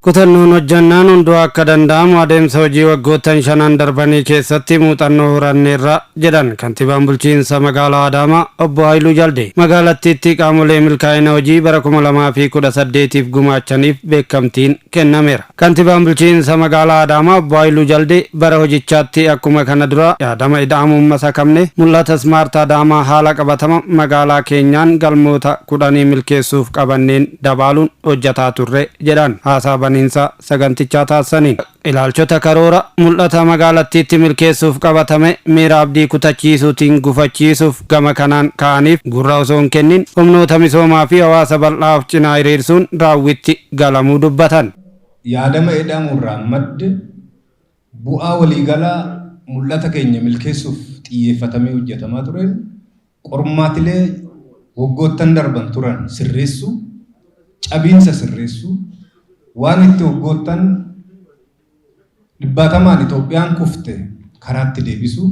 Kutannoon hojjannaan hunduu akka danda'amu adeemsa hojii waggoottan shanan darbanii keessatti muuxannoo horanneerra jedhan kantiibaan bulchiinsa magaalaa Adaamaa obbo Haayiluu Jaldee. Magaalattiitti qaamolee milkaa'ina hojii bara 2018f gumaachaniif beekamtiin kennameera. Kantiibaan bulchiinsa magaalaa Adaamaa obbo Haayiluu Jaldee bara hojichaatti akkuma kana dura yaadama ida'amuun masakamne mul'ata Smart Adaamaa haala qabatama magaalaa keenyaan galmoota 10 milkeessuuf qabanneen dabaaluun hojjataa turre jedhan haasaa baniinsa sagantichaa taasisaniin. Ilaalchota karoora mul'ata magaalattiitti milkeessuuf qabatame miira abdii kutachiisuutiin gufachiisuuf gama kanaan ka'aniif gurra osoo hin kennin humnoota misoomaa fi hawaasa bal'aa of cinaa hiriirsuun raawwitti galamuu dubbatan. Yaadama ida'amuurraa madde bu'aa waliigalaa mul'ata keenya milkeessuuf xiyyeeffatamee hojjetamaa tureen qormaatilee waggoottan darban turan sirreessuu, cabiinsa sirreessuu, waan itti waggoottan dhibbaatamaan Itoophiyaan kufte karaatti deebisuu,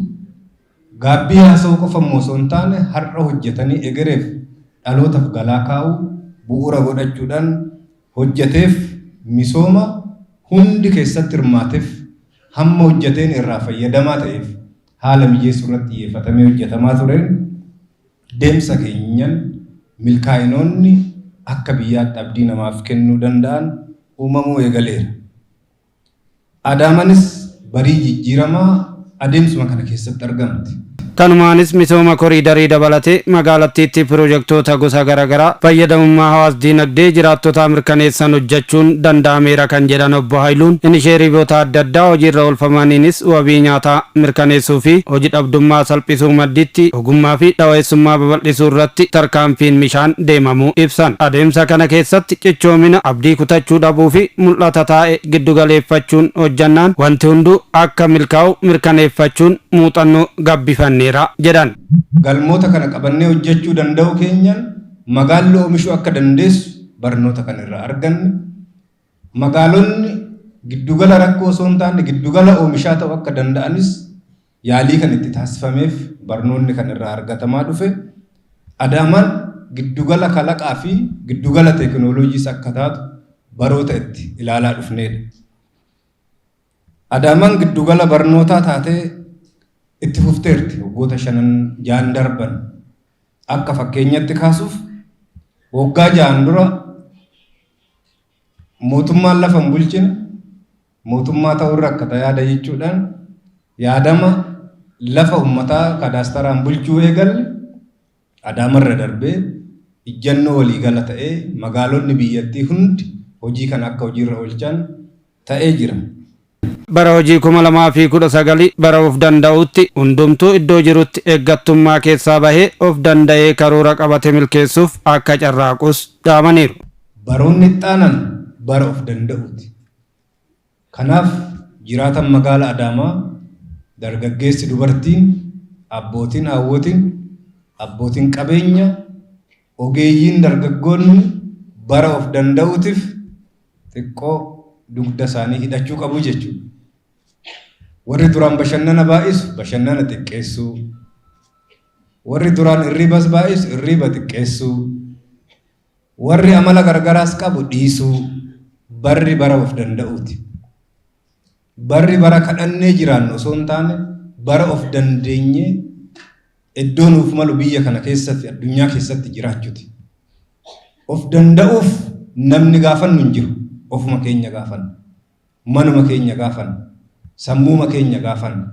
gaabbii haasa'uu qofa immoo osoo hin taane har'a hojjetanii egereef dhalootaaf galaa kaa'uu bu'uura godhachuudhaan hojjeteef misooma hundi keessatti hirmaateef hamma hojjeteen irraa fayyadamaa ta'eef haala mijeessuu irratti xiyyeeffatamee hojjetamaa tureen deemsa keenyan milkaa'inoonni akka biyyaatti abdii namaaf kennuu danda'an uumamuu eegaleera. Adaamanis barii jijjiiramaa adeemsuma kana keessatti argamti. Kanumaanis misooma koriidarii dabalatee magaalattiitti pirojektoota gosa garaagaraa fayyadamummaa hawaas-diinagdee jiraattotaa mirkaneessan hojjechuun danda'ameera kan jedhan obbo Haayiluun, inisheeriivoota adda addaa hojiirra oolfamaniinis wabii nyaataa mirkaneessuu fi hojii dhabdummaa salphisuu maddiitti ogummaa fi dhaweessummaa babal'isuu irratti tarkaanfiin mishaan deemamuu ibsan. Adeemsa kana keessatti cichoomina, abdii kutachuu dhabuu fi mul'ata taa'e giddugaleeffachuun hojjannaan wanti hunduu akka milkaa'u mirkaneeffachuun muuxannoo gabbifanneera jedhan. Galmoota kana qabannee hojjechuu danda'uu keenyaan magaalli oomishuu akka dandeessu barnoota kan irraa arganne, magaalonni giddugala rakkoo osoo hin taane giddugala oomishaa ta'uu akka danda'anis yaalii kan itti taasifameef barnoonni kan irraa argatamaa dhufe, Adaamaan giddugala kalaqaa fi giddugala teekinooloojiis akka taatu baroota itti ilaalaa dhufneedha. Adaamaan giddugala barnootaa taatee itti fufteerti waggoota shanan ja'an darban. Akka fakkeenyatti kaasuuf waggaa 6n dura mootummaan lafa hin bulchine mootummaa ta'uurra akka yaada jechuudhaan yaadama lafa uummataa kadaastaraan bulchuu eegalle Adaamarra darbee ijjannoo waliigala ta'ee magaalonni biyyattii hundi hojii kana akka hojiirra oolchan ta'ee jira. Bara hojii 2019 bara of danda'uutti hundumtuu iddoo jirutti eeggattummaa keessaa bahee of danda'ee karoora qabate milkeessuuf akka carraaqus dhaamaniiru. Baroonni itti aanan bara of danda'uuti. Kanaaf jiraatan magaala Adaamaa dargaggeessi dubartiin, abbootiin haawwotiin, abbootiin qabeenya, ogeeyyiin dargaggoonni bara of danda'uutiif xiqqoo dugda isaanii hidhachuu qabu jechuudha. Warri duraan bashannana baay'isu bashannana xiqqeessuu, warri duraan irriibas baay'isu irriiba xiqqeessuu, warri amala gargaraas qabu dhiisuu, barri bara of danda'uuti. Barri bara kadhannee jiraannu osoo hin taane bara of dandeenyee iddoo nuuf malu biyya kana keessatti addunyaa keessatti jiraachuuti. Of danda'uuf namni gaafannu hin jiru. Ofuma keenya gaafanna. Manuma keenya gaafanna. Sammuuma keenya gaafanna.